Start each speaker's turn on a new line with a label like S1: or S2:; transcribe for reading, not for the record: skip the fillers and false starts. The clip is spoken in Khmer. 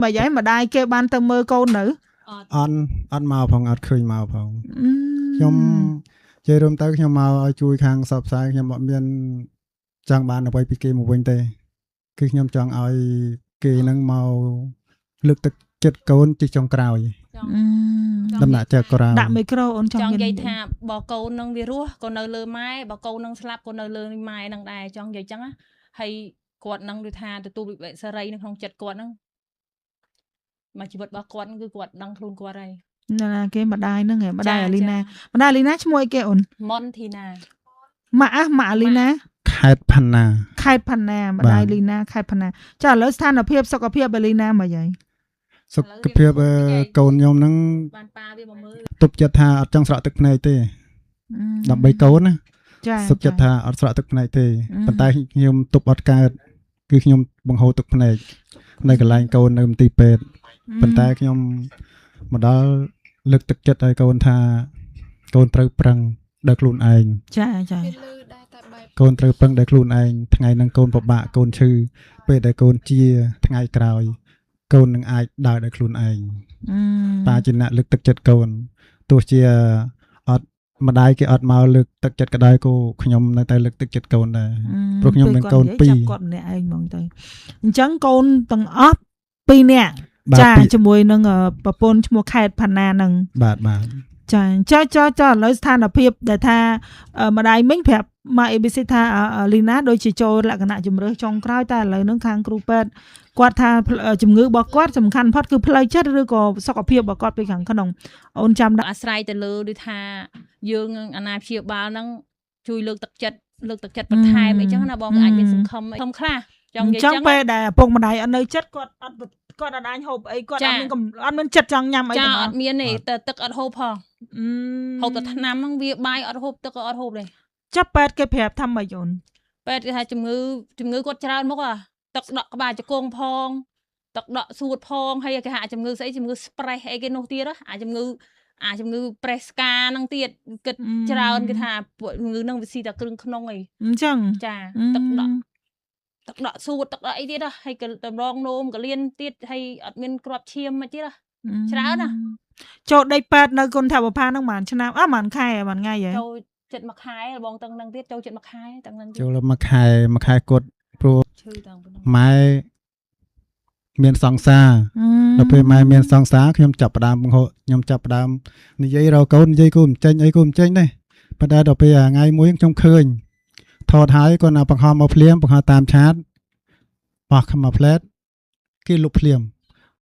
S1: បើយ៉ាងម្ដាយគេបានទៅមើលកូននៅ
S2: អត់
S3: អត់អត់មកផងអត់ឃើញមកផង
S1: អឺ
S3: ខ្ញុំនិយាយរួមទៅខ្ញុំមកឲ្យជួយខាងសបផ្សាយខ្ញុំអត់មានចង់បានអ្វីពីគេមកវិញទេ គឺខ្ញុំចង់ឲ្យគេនឹងមកលើកទឹកចិត្តកូនជាចុងក្រោយ
S2: ចង់
S1: អឺ
S2: ចង់
S3: ដំណាក់ចៅក្រោយ
S1: ដាក់មីក្រូអូនច
S2: ច
S1: ង់
S2: ង់និយាយថាបើកូននឹងវារស់ក៏នៅលើម៉ែបើកូននឹងស្លាប់ក៏នៅលើម៉ែនឹងដែរចង់និយាយចឹងណាហើយគាត់នឹងដូចថាទទួលវិបត្តិសេរីនៅក្នុងចិត្តគាត់ហ្នឹងមកជីវិតរបស់គាត់ហ្នឹងគឺគាត់ដឹងខ្លួនគាត់ហើយ
S1: ណាណាគេម្ដាយហ្នឹងឯងម្ដាយ
S2: ចា
S1: អាលីណា
S2: ចា
S1: ម្ដាយអាលីណាឈ្មោះអីគេអូន
S2: មុនធីណា
S1: ម៉ាក់ម៉ាក់អាលីណា
S3: ខេត្តផាណា
S1: ខេត្តផាណាម្ដាយលីណាខេត្តផាណាចាឥឡូវស្ថានភាពសុខភាពអាលីណាមកយ៉ាង
S3: សុខភាពកូនខ្ញុំហ្នឹង
S2: បានប៉ាវាមកមើល
S3: ទប់ចិត្តថាអត់ចង់ស្រក់ទឹកភ្នែកទេដើម្បីកូនណា
S1: ចា
S3: សុខចិត្តថាអត់ស្រក់ទឹកភ្នែកទេ
S1: អឺ
S3: ប៉ុន្តែខ្ញុំទប់អត់កើតគឺខ្ញុំបង្ហូរទឹកភ្នែកនៅកន្លែងកូននៅមន្ទីរពេទ្យប៉ុន្តែខ្ញុំមកដល់លើកទឹកចិត្តឲ្យកូនថាកូនត្រូវប្រឹងដោយខ្លួនឯង
S1: ចាចា
S4: វាលឺដែរតែបែប
S3: កូនត្រូវប្រឹងដោយខ្លួនឯងថ្ងៃហ្នឹងកូនពិបាកកូនឈឺពេលដែលកូនជាថ្ងៃក្រោយកូននឹងអាចដើរដោយខ្លួនឯង
S1: អឺ
S3: ប៉ាជាអ្នកលើកទឹកចិត្តកូនទោះជាអត់ម្ដាយគេអត់មកលើកទឹកចិត្តក៏ដោយក៏ខ្ញុំនៅតែលើកទឹកចិត្តកូនដែរ ព្រោះខ្ញុំមានកូនពីរ
S1: ចាប់គាត់ម្នាក់ឯងហ្មងទៅអញ្ចឹងកូនទាំងអស់ពីរនាក់ ចា
S3: បាទពី
S1: ជាមួយនឹងប្រពន្ធឈ្មោះខេតផាណាហ្នឹង
S3: បាទបាទ
S1: ចាចាចាចាឥឡូវស្ថានភាពដែលថាម្ដាយមិញប្រាប់មក ABC ថាលីណាដូចជាចូលលក្ខណៈជំរឿសចុងក្រោយតែឥឡូវហ្នឹងខាងគ្រូពេទ្យគាត់ថាជំងឺរបស់គាត់សំខាន់ផុតគឺផ្លូវចិត្តឬក៏សុខភាពរបស់គាត់ពីខាងក្នុងអូនចាំដាក់
S2: អាស្រ័យទៅលើដូចថាយើងអាណាព្យាបាលហ្នឹងជួយលើកទឹកចិត្តលើកទឹកចិត្តបន្ថែមអីចឹងណាបងអាចមានសង្ឃឹមអីធំខ្លះចង់
S1: អ
S2: និយាយចឹង
S1: ញ្ចឹងពេលដែលឪពុកម្ដាយអត់នៅចិត្តគាត់អត់គាត់អត់អាចហូបអីគាត់អត់មានអត់មានចិត្តចង់ញ៉ាំអី
S2: ចា
S1: ទាំងអស់
S2: អត់មានទេតែទឹកអត់ហូបផងហូបតែថ្នាំហ្នឹងវាបាយអត់ហូបទឹកក៏អត់ហូបដែរ
S1: ចាប់ពេទ្យគេប្រាប់ថាម៉េចអូន
S2: ពេទ្យគេថាជំងឺគាត់ច្រើនមកអាទឹកដក់ក្បាលជង្គង់ផងទឹកដក់សួតផងហើយគេថាជំងឺស្អីជំងឺ stress អីគេនោះទៀតអាជំងឺ press ស្កាហ្នឹងទៀតគិតច្រើនគេថាពួកជំងឺហ្នឹងវាស៊ីតែគ្រឿងក្នុងអី
S1: អញ្ចឹង
S2: ចាទឹកដក់ទឹកដក់សួតទឹកដក់អីទៀតហើយក៏តម្រងនោមកលៀនទៀតហើយអត់មានគ្រាប់ឈាមមកទៀតច្រើនណា
S1: ចូលដីពេទ្យនៅគុណថាបផាហ្នឹងប្រហែលឆ្នាំអ่ะប្រហែលខែប្រហែលថ្ងៃហ៎
S2: ចូលចិត្តមួយខែបងតឹងនឹងទៀតចូលចិត្តមួយខែតឹងនឹងទៀត
S3: ចូលមួយខែមួយខែគាត់ព្រោះ
S2: ឈឺតាំងពីនោះ
S3: ម៉ែមានសង្សារដល់ពេលម៉ែមានសង្សារខ្ញុំចាប់ផ្ដើមបង្ហូរខ្ញុំចាប់ផ្ដើមនិយាយរកកូននិយាយកូនមិនចេញអីកូនមិនចេញទេប៉ុន្តែដល់ពេលថ្ងៃមួយខ្ញុំឃើញថតហើយគាត់ណាបង្ហោះមកភ្លាមបង្ហោះតាមឆាតបោះមកផ្លែតគេលុបភ្លាម